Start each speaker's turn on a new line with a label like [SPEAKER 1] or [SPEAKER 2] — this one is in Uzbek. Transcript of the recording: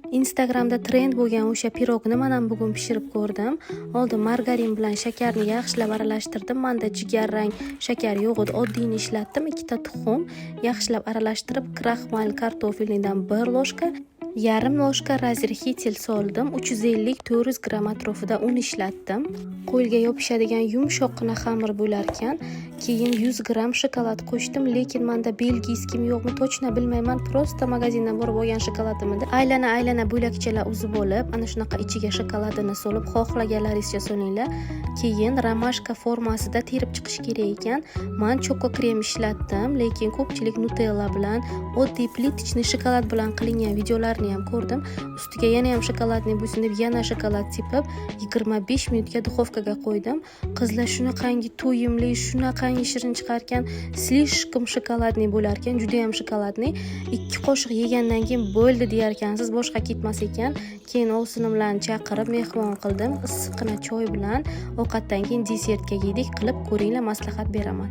[SPEAKER 1] Instagramda trend bo'lgan o'sha pirogni man ham bugun pishirib ko'rdim. Oldin margarin bilan shakarni yaxshilab aralashtirdim. Manda jigarrang shakar yo'q edi, oddiyni ishlatdim. Ikkita tuxum yaxshilab aralashtirib, крахмал картофельный dan 1 ложка, yarim ложка разрыхлитель soldim. 350-400 gramm atrofida un ishlatdim. Qo'lga yopishadigan yumshoqqina xamir bo'larkan. Keyin 100 gramm shokolad qo'shdim, lekin manda бельгийский mi yo'qmi, точно bilmayman. Просто magazindan borib olgan shokoladim edi. Aylana aylana bo'lakchalar uzib olib, ana shunaqa ichiga shokoladini solib, xohlaganlaringizcha solinglar. Keyin ромашка formasida terib chiqish kerak ekan. Man choco krem ishlatdim, lekin ko'pchilik Nutella bilan, oddiy плиточный shokolad bilan qilingan videolarni ham ko'rdim. Ustiga yana ham shokoladniy bo'lsin deb yana shokolad sepib, 25 minutga duxovkaga qo'ydim. Qizlar, shunaqangi to'yimli, shunaqangi shirin chiqarkan, слишком шоколадный bo'larkan, juda ham shokoladniy. 2 qoshiq yegandan keyin bo'ldi deyarkansiz, boshqa ketmas ekan. Keyin ovsinimlarni chaqirib mehmon qildim. Issiqqina choy bilan ovqatdan keyin desertga yedik. Qilib ko'ringlar, maslahat beraman.